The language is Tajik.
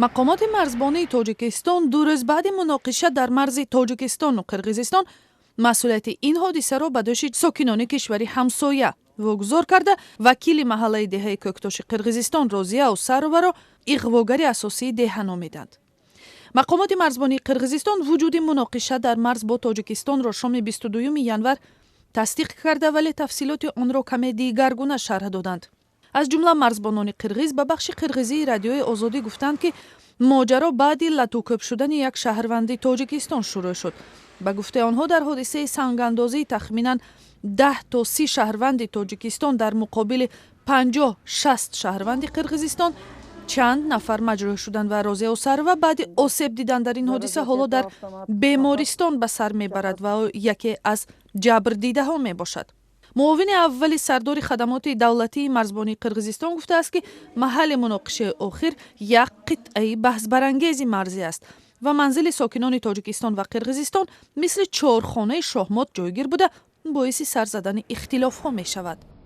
Мақомоти марзбонии Тоҷикистон 2 рӯз баъди муноқиша дар марзи Тоҷикистону Қирғизистон масъулияти ин ҳодисаро ба дӯши сокинони кишвари ҳамсоя вогузор карда, вакили маҳаллаи деҳаи Кӯктоши Қирғизистон Розия Усароваро иғвогари асосии деҳа номиданд. Мақомоти марзбонии Қирғизистон вуҷуди муноқиша дар марз бо Тоҷикистонро шоми 22 январ тасдиқ карда, вале тафсилоти онро каме дигаргуна шарҳ доданд. Аз ҷумла марзбонони қирғиз ба бахши қирғизии Радиои Озодӣ гуфтанд, ки моҷаро баъди латукӯб шудани як шаҳрванди Тоҷикистон шурӯъ шуд. Ба гуфтаи онҳо, дар ҳодисаи сангандозӣ тахминан 10 то 30 шаҳрванди Тоҷикистон дар муқобили 50-60 шаҳрванди Қирғизистон чанд нафар маҷрӯҳ шуданд ва Розия Усарова баъди осеб дидан дар ин ҳодиса ҳоло дар бемористон ба сар мебарад ва ӯ яке аз ҷабрдидаҳо мебошад. Муовини аввали сардори хадамоти давлатии марзбонии Қирғизистон гуфтааст, ки маҳалли муноқишаи охир як қитъаи баҳсбарангези марзӣ аст ва манзили сокинони Тоҷикистон ва Қирғизистон мисли чорхонаи шоҳмот ҷойгир буда, боиси сар задани ихтилофҳо мешавад.